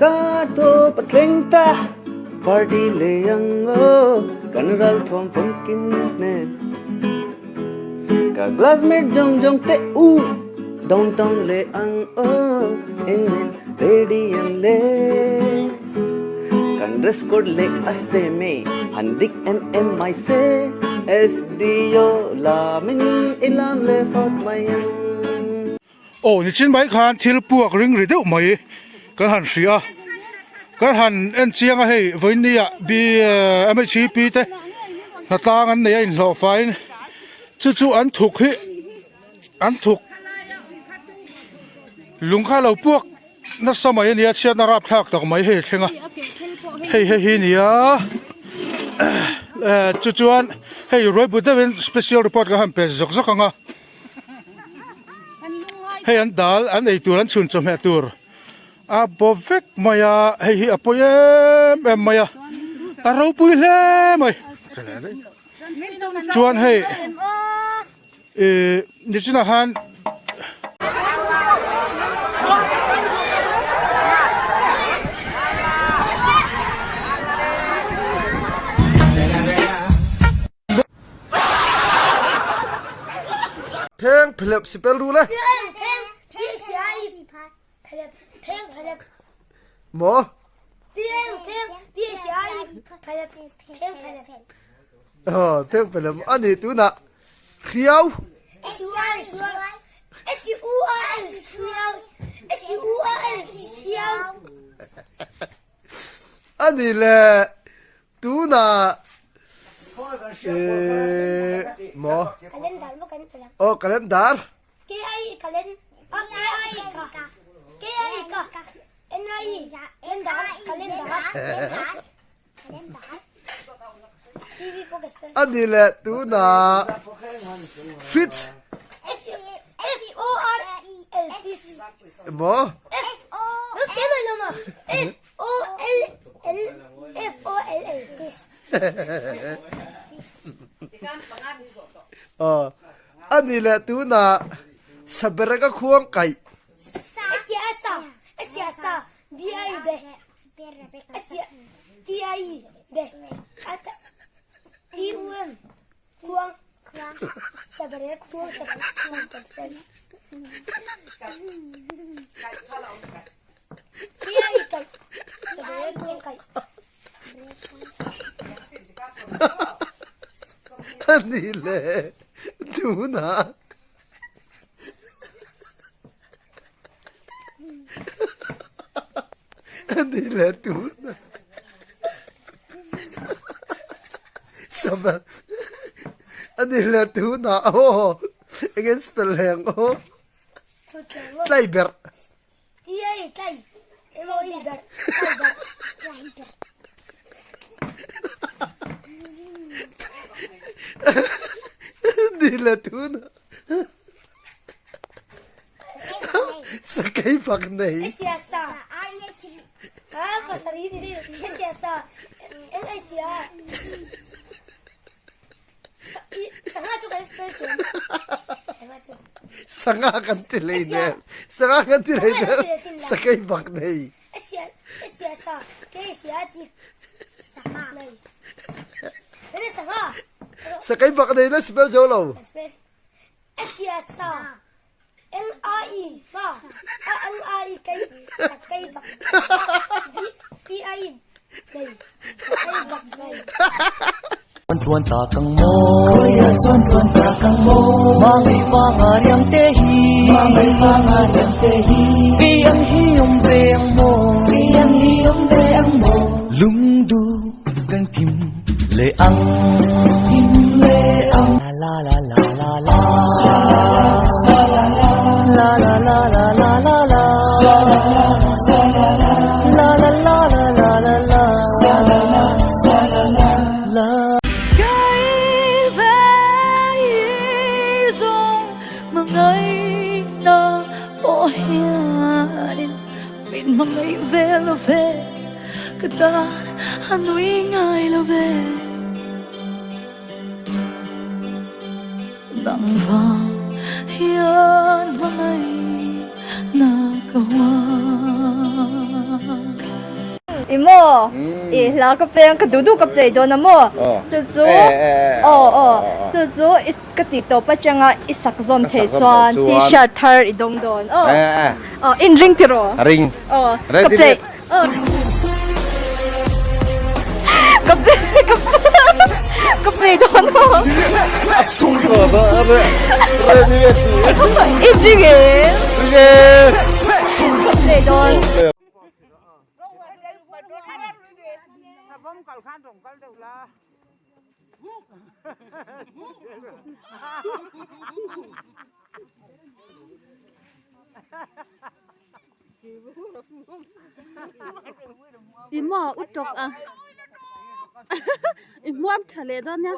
Kar tawp a thleng ta, party leh ang aw, kan ral thuam funkin hnen. Ka classmate zawng zawng te u, downtown leh ang aw, engnen ready em le. Kan dress code leh a same e, han dik em em mai se, SDO lamin i lam leh phawt mai ang. Aw nichin mai khan thil puak ring ri deuh mai kan han hria a, kan han en chiang a hei vawinia B MHP te hnatlang an nei a inhlawh faiin chu chu an thuk hi an thuk lung kha a lo puak nasa mai a nia chhiatna rapthlak tak mai hei a thleng a hei hei hi nia chu chuan hei ruaibut deuhin special report kan han pe zawk zawk ang a. Hei an dal an ei tur an chhun chawhmeh tur a baw vek mai a hei hi a pawi em em mai a a ropui hle mai chuan hei ih nichinah khan. Pheng phelep sipel ru le. Maw? Ờ, pheng phelep ani tunah hriau. Ani le Tunah eh maw aw calendar a ni leh tunah fridge maw. A ni leh tunah Sabereka khuang kaih. A ni le tunah A ni le tunah Saber A ni le tunah aw eng in spell hleng aw Tlai berh. Ni le tunah sakei fak nei. Sangha kan ti hlei nem. Sangha kan ti hlei nem. Sakei bak nei. Sakei bak nei na spell zo lo. Chuan ta kang maw Chuan chuan ta kang maw Ma ngei pa nga riang te hi Ma ngei pa nga riang te hi Kei ang hi om ve ang maw Kei ang hi om ve ang maw Lungdu kan kim le ang Kim le ang La la la la la La la la la la la la La la la la la la la La Hei hla ka play ang ka duh duh ka play dawn a maw? Chu chu aw aw chu chu i ka tih tawp atanga i sak zawm thei chuan t-shirt thar i dawng dawn aw aw in ring tiraw? Ring. Aw ka play aw ka play ka ka play dawn aw. In ring em? Ring e. Ka play dawn. I maw u tawk a i hmuam tha leh dawn nia.